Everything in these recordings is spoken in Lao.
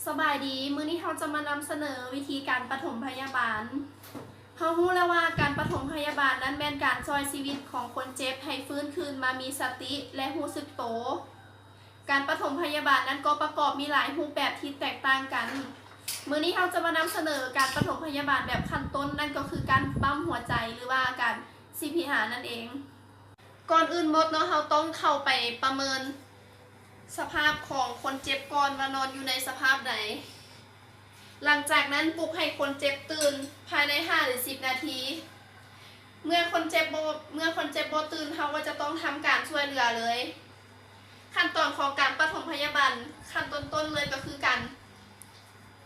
ສະບາຍດີ, ມື້ນີ້ເຮົາຈະມານຳສະເໜີວິທີການປະຖົມພະຍາບານ. ເຮົາຮູ້ແລ້ວວ່າການປະຖົມພະຍາບານນັ້ນແມ່ນການຊ່ອຍຊີວິດຂອງຄົນເຈັບໃຫ້ຟື້ນຄືນມາມີສະຕິ ແລະ ຮູ້ສຶກໂຕ. ການປະຖົມພະຍາບານນັ້ນກໍປະກອບມີຫຼາຍຮູບແບບທີ່ແຕກຕ່າງກັນ. ມື້ນີ້ເຮົາຈະມານຳສະເໜີການປະຖົມພະຍາບານແບບຂັ້ນຕົ້ນ, ນັ້ນກໍຄືການປ້ຳຫົວໃຈ ຫຼືວ່າການ ຊີພີອາ ນັ້ນເອງ. ກ່ອນອື່ນໝົດເນາະ, ເຮົາຕ້ອງເຂົ້າໄປປະເມີນສະພາບຂອງຄົນເຈັບກ່ອນວ່ານອນຢູ່ໃນສະພາບໃດ. ຫຼັງຈາກນັ້ນ ປຸກໃຫ້ຄົນເຈັບຕື່ນພາຍໃນຫ້າ ຫຼື ສິບນາທີ. ເມື່ອຄົນເຈັບບໍ່ ເມື່ອຄົນເຈັບບໍ່ຕື່ນ, ເຮົາກໍຈະຕ້ອງທຳການຊ່ວຍເຫຼືອເລີຍ. ຂັ້ນຕອນຂອງການປະຖົມພະຍາບານຂັ້ນຕົ້ນໆເລີຍກໍຄືການ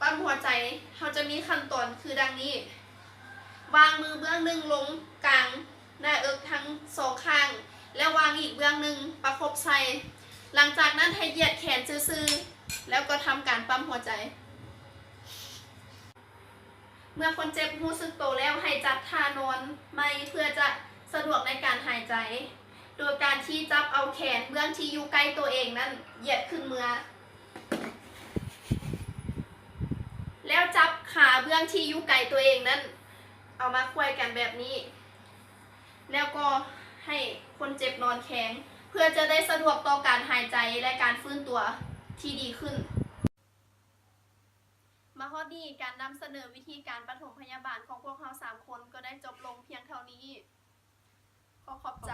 ປ້ຳຫົວໃຈ. ເຮົາຈະມີຂັ້ນຕອນຄືດັ່ງນີ້: ວາງມືເບື້ອງໜຶ່ງລົງກາງໜ້າເອິກທັງສອງຂ້າງ ແລ້ວວາງອີກເບື້ອງໜຶ່ງປະກົບໃສ່. ຫຼັງຈາກນັ້ນໃຫ້ຢຽດແຂນຊື່ໆ ແລ້ວກໍທຳການປ້ຳຫົວໃຈ. ເມື່ອຄົນເຈັບຮູ້ສຶກໂຕແລ້ວ ໃຫ້ຈັດທ່ານອນໃໝ່ເພື່ອຈະສະດວກໃນການຫາຍໃຈ, ໂດຍການທີ່ຈັບເອົາແຂນເບື້ອງທີ່ຢູ່ໃກ້ຕົວເອງນັ້ນຢຽດຂຶ້ນເມືອ ແລ້ວຈັບຂາເບື້ອງທີ່ຢູ່ໄກຕົວເອງນັ້ນ ເອົາມາຂວາຍກັນແບບນີ້ ແລ້ວກໍໃຫ້ຄົນເຈັບນອນແຄງ ເພື່ອຈະໄດ້ສະດວກຕໍ່ການຫາຍໃຈ ແລະ ການຟື້ນຕົວທີ່ດີຂຶ້ນ. ມາຮອດນີ້, ການນຳສະເໜີວິທີການປະຖົມພະຍາບານຂອງພວກເຮົາສາມຄົນກໍໄດ້ຈົບລົງພຽງເທົ່ານີ້. ຂໍຂອບໃຈ.